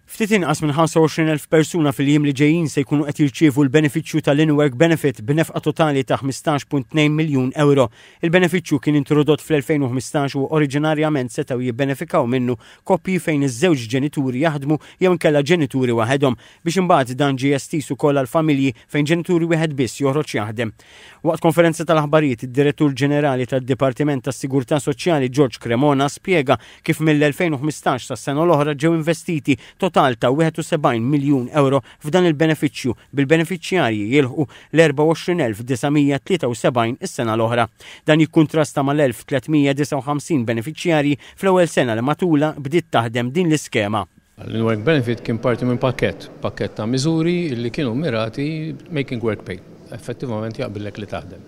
Ftit inqas minn 25,000 persuna fil-jiem li ġejjin se jkunu qed jirċievu l-benefiċċju tal-In-Work Benefit b'nefqa totali ta' 15.2 miljun ewro. Il-benefiċċju kien introdott fl-2015 u oriġinarjament setgħu jibbenefikaw minnu koppji fejn iż-żewġ ġenituri jaħdmu jew inkella ġenituri waħedhom, biex imbagħad dan ġie estiż ukoll għal familji fejn ġenitur wieħed biss joħroġ jaħdem. Waqt konferenza tal-aħbarijiet, id-Direttur Ġenerali tad-Dipartiment tas-Sigurtà Soċjali George Cremona spjega kif mill-2015 sas-sena l-oħra ġew investiti total ta' 71 miljun ewro f'dan il-benefiċċju bil-benefiċjarji jilħqu l-24,973 is-sena l-oħra. Dan jikkuntrasta mal-1,359 benefiċjarji fl-ewwel sena li matulha bdiet taħdem din l-iskema. L-in-work benefit kien parti minn pakkett, pakkett ta' miżuri li kienu mmirati making work pay, effettivament jaqbillek li taħdem.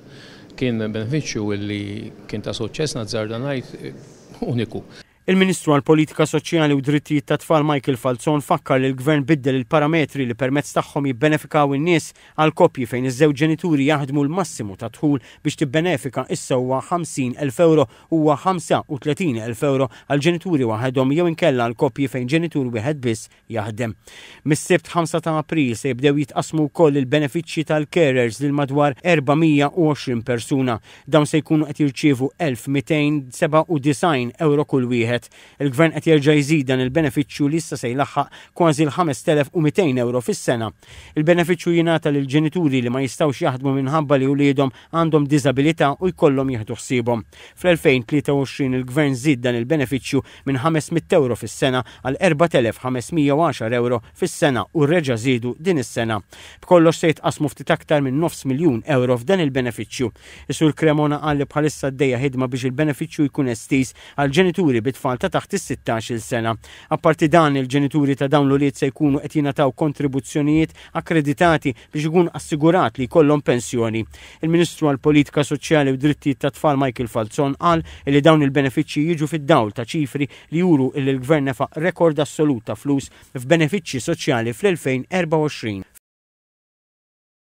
Kien benefiċċju li kien ta' suċċess nazzarda ngħid uniku. Il-Ministru għall-Politika Soċjali u Drittijiet tat-Tfal Michael Falzon fakkar li l-Gvern biddel il-parametri li permezz tagħhom jibbenefikaw in-nies għal koppji fejn iż-żewġ ġenituri jaħdmu l-massimu tad-dħul biex tibbenefika issa huwa 50,000 ewro huwa 35,000 ewro għal ġenituri waħedhom jew inkella għal koppji fejn ġenitur wieħed biss jaħdem. Mis-Sibt 5 ta' April se jibdew jitqassmu wkoll il-benefiċċji tal-carers lil madwar 420 persuna. Dawn se jkunu qed jirċievu 1,297 ewro kull wieħed. Il-Gvern qed jerġa' jżid dan il-benefiċċju li issa se jlaħħaq kważi l-5,200 ewro fis-sena. Il-benefiċċju jingħata lil ġenituri li ma jistgħux jaħdmu minħabba li uliedhom għandhom diżabilità u jkollhom jieħdu ħsiebhom. Fl-2023 il-Gvern żied dan il-benefiċċju minn 500 ewro fis-sena għal 4,510 ewro fis-sena u reġa' żiedu din is-sena. B'kollox se jitqassmu ftit aktar minn nofs miljun ewro f'dan il-benefiċċju. Is-Sur Cremona qal li bħalissa għaddejja ħidma biex il-benefiċċju jkun estiż għal ġenituri bi tfal ta' taħt is-sittax-il sena. Apparti dan, il-ġenituri ta' dawn l-ulied se jkunu qed jingħataw kontribuzzjonijiet akkreditati biex ikun assigurat li jkollhom pensjoni. Il-Ministru għall-Politika Soċjali u Drittijiet tat-Tfal Michael Falzon qal li dawn il-benefiċċji jiġu fid-dawl ta' ċifri li juru illi l-Gvern nefaq rekord assolut ta' flus f'benefiċċji soċjali fl-2024.